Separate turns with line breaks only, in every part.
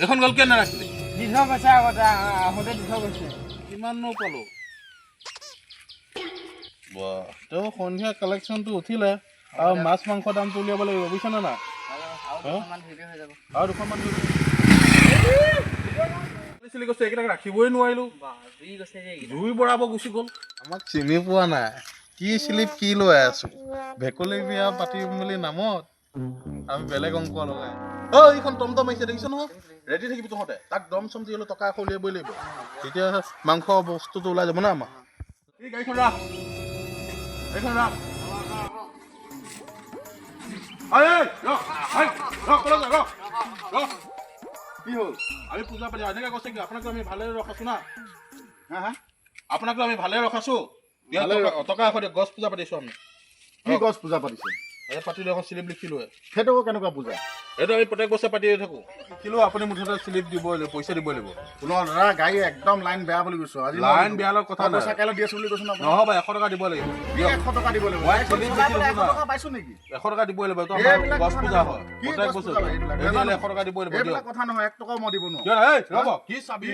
এইখন গ'ল, কিয় নাৰাখিলি?
দি থৈ গৈছে আগতে, আহোঁতে দি থৈ গৈছে।
কিমাননো পালোঁ? বাহ, তেওঁ সন্ধিয়া কালেকশ্যনটো উঠিলে আৰু মাছ মাংস দামটো উলিয়াব লাগিব, বুজিছানে নাই?
আৰু 200মান ধৰিলে হৈ যাব।
আৰু 200মান চিলি গৈছে, এইকেইটাক ৰাখিবই নোৱাৰিলোঁ।
বা, জুই গৈছে যে এইকেইটা।
জুই বৰাব গুচি গ'ল। আমাক চিনি পোৱা নাই, কি চিলিপ কি লৈ আছো। ভেকুলী বিয়া পাতিম বুলি নামত আমি বেলেগ অংক লগাই। অ, এইখন টমটম আহিছে, দেখিছ নহয়? ৰেডি থাকিবি তহঁতে। তাক দম চম দি হ'লেও টকা 100 উলিয়াবই লাগিব, তেতিয়া মাংস বস্তুটো ওলাই যাব না আমাৰ। এই গাড়ীখন ৰাখ, এইখন ৰাখ। ঐ, ঐ, ৰখ, ঐ, ৰখ, কলৈ যা, ৰখ, ৰখ। কি হ'ল? আমি পূজা পাতি এনেকৈ কৈছে কি? আপোনাকতো আমি ভালে ৰখাছো না?
হা হা।
আপোনাকতো আমি ভালে ৰখাছো। দিয়ক।
ভালে।
টকা 100 দিয়ক, গছ পূজা পাতিছো আমি।
কি গছ পূজা পাতিছে?
এই পাতিলো, এখন চিলিপ লিখিলো।
সেইটো আকৌ কেনেকুৱা পূজা?
এইটো আমি প্ৰত্যেক বছৰে পাতিয়ে থাকো। লিখিলো, আপুনি মুঠতে চিলিপ দিব লাগিব, পইচা দিব লাগিব।
শুনক দাদা, গাড়ী একদম লাইন বেয়া বুলি কৈছো আজি মই।
লাইন বেয়া লগত কথা
মই
নাই।
পইচা কাইলৈ দি আছো বুলি কৈছো ন আপোনাক।
নহ'ব, 100 টকা দিব লাগিব।
কি 100 টকা দিব লাগিব?
মই
গাড়ীখন
চিলিপ
চলাই পেলাই
লিখি
100
দিছো।
টকা পাইছো নেকি?
100 টকা দিব লাগিব। এইটো আমাৰ
এইবিলাক
গছ
কথা
পূজা
নহয়।
হয়
কি
প্ৰত্যেক
গছ
বছৰে।
পূজা হয় এইবিলাক?
তেতিয়াহ'লে
নাজানো।
100 টকা দিব লাগিব, দিয়ক।
এইবিলাক কথা নহয়, 1 টকাও মই দিব নোৱাৰো।
কিয়? এই ৰ'ব, কি চাবি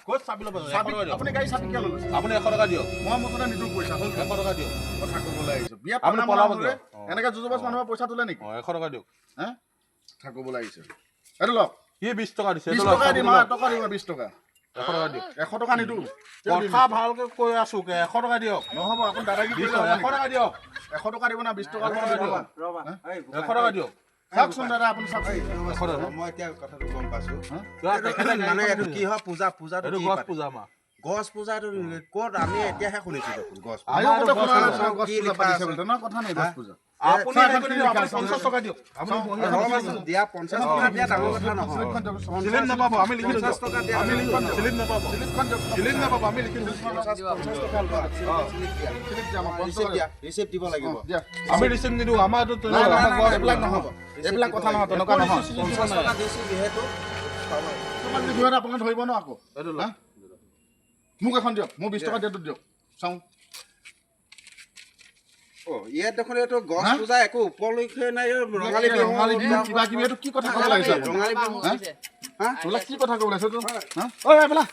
ক'ত? চাবি ল'ব 100
চাবি
টকা দিয়ক।
আপুনি গাড়ী চাবি কিয় লৈ লৈছে?
আপুনি 100 টকা দিয়ক।
মই মুঠতে নিদিওঁ পইচা হ'ল।
100 টকা দিয়ক।
কথা ক'বলৈ আহিছো বিয়াত।
আপুনি
পাতা
পলাব
মানুহ
কিয়?
এনেকে যুঁজবাজ মানুহৰ পইচা তোলে নেকি?
অঁ, 100 টকা দিয়ক।
হা, কথা ক'বলৈ আহিছে। এইটো লওক।
কি 20 টকা দিছে?
20
এইটো লওক,
টকা দিম
লওক।
আৰু 1 টকা দিম, 20 টকা।
100 টকা দিয়ক।
100 টকা নিদিওঁ। কিয় দিম?
কথা ভালকে কৈ আছো, 100 টকা দিয়ক।
নহ'ব, আপুনি দাদাগিৰি
20
কৰিলে
টকা,
হ'ব
100
নেকি?
টকা দিয়ক।
100 টকা দিব না 20 টকা?
100 টকা দিয়ক।
ৰ'বা, এই
100 টকা দিয়ক।
চাওকচোন দাদা, আপুনি চাওকচোন।
100 টকা।
মই এতিয়া কথাটো গম পাইছো।
কিয় তেখেতে
মানে এইটো কি হয় পূজা? পূজাটো
এইটো
কি
গছ
পাতে?
পূজা আমাৰ।
গছ পূজা এইটো ক'ত? আমি এতিয়াহে শুনিছো দেখোন গছ পূজা।
আয়ো,
আমাৰ
কথা
গছ
শুনা
পূজা।
নাছিলো, গছ
কি
পূজা
লিখা
পাতিছে
আছে?
বুলি। তেনেকুৱা কথা নাই গছ পূজা।
আপুনি
চাহ
হেৰি
এখন
কৰি
কি
দিয়ক,
লিখা
আপুনি
আছে?
50 টকা দিয়ক। আপুনি বহি
ৰ'বাচোন, দিয়া 50 টকা দিয়া ডাঙৰ কথা নহয়।
শ্লিপখন দিয়ক।
চিলিপ নাপাব, আমি লিখি
50
দিছোঁ।
টকা দিয়া।
আমি লিখি দিছোঁ, চিলিপ নাপাব।
শ্লিপখন দিয়ক।
চিলিপ নাপাব, আমি লিখি দিছোঁ।
50 টকা লোৱা, শ্লিপ দিয়া।
শ্লিপ দিয়া আমাক, 50
ৰিচিপ্ট
টকা
দিয়া, ৰিচিপ্ট দিব লাগিব।
দিয়া।
আমি ৰিচিপ্ট নিদিওঁ, আমাৰ এইটো
নাই, নাই,
আমাৰ
নাই,
গছ
এইবিলাক নহ'ব। এইবিলাক কথা নহয়, তেনেকুৱা নহয়।
50 টকা দিছো যিহেতু।
তোমাক যদি ধৰে, আপোনাক ধৰিব ন আকৌ।
এইটো লওক।
হা? মোক এখন দিয়ক, মোক 20 টকা দিয়াটো দিয়ক চাওঁ।
অ, ইয়াত দেখোন এইটো গছ
হা?
পূজা একো উপলক্ষে নাই, এই ৰঙালী বিহু।
ৰঙালী বিহু কিবা কিবি, এইটো কি কথা ক'ব লাগিছে আপুনি?
ৰঙালী বিহু।
হা?
হা?
এইবিলাক কি কথা ক'ব লাগিছে এইটো? হা? ঐ, এইবিলাক।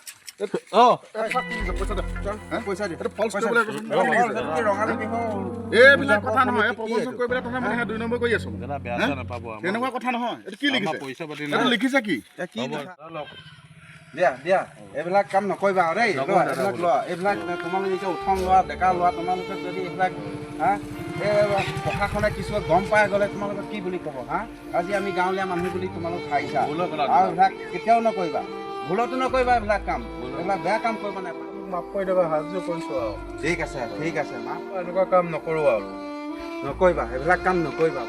অ।
এই, চাওক কি লিখিছে, পইচা দে। হা?
পইচা দি।
এইটো ফলছ কৰিবলৈ কৈছো,
এইটো কি ৰঙালী বিহু?
এইবিলাক কথা নহয়। এই প্ৰমোচন কৰি পেলাই তহঁতে মানে সেই 2 নম্বৰ কৰি আছো।
দাদা, বেয়া চেয়া নাপাব আমাৰ।
তেনেকুৱা কথা নহয়। এইটো কি
আমাৰ
লিখিছে?
পইচা পাতি
এইটো
নাই।
লিখিছে কি?
এ, কি
হ'ব,
লিখা?
লওক।
দিয়া দিয়া, এইবিলাক কাম নকৰিবা আৰু দেই।
নকৰো
লোৱা,
দাদা,
এইবিলাক
বোলো।
লোৱা, এইবিলাক তোমালোকে এতিয়া উঠন লোৱা, ডেকা লোৱা, তোমালোকে যদি এইবিলাক, হা, এই প্ৰশাসনে কিছুমান গম পাই গ'লে তোমালোকক কি বুলি ক'ব? হা, আজি আমি গাঁৱলীয়া মানুহ বুলি তোমালোক খাইছা।
ভুল হৈ গ'ল আৰু।
আৰু এইবিলাক কেতিয়াও নকৰিবা, ভুলতো নকৰিবা এইবিলাক কাম। এইবিলাক বেয়া কাম কৰিব নাপায়।
মাফ কৰি দিবা, সাহায্য কৰিছো আৰু।
ঠিক আছে, ঠিক আছে, মা।
এনেকুৱা কাম নকৰো আৰু।
নকৰিবা, এইবিলাক কাম নকৰিবা।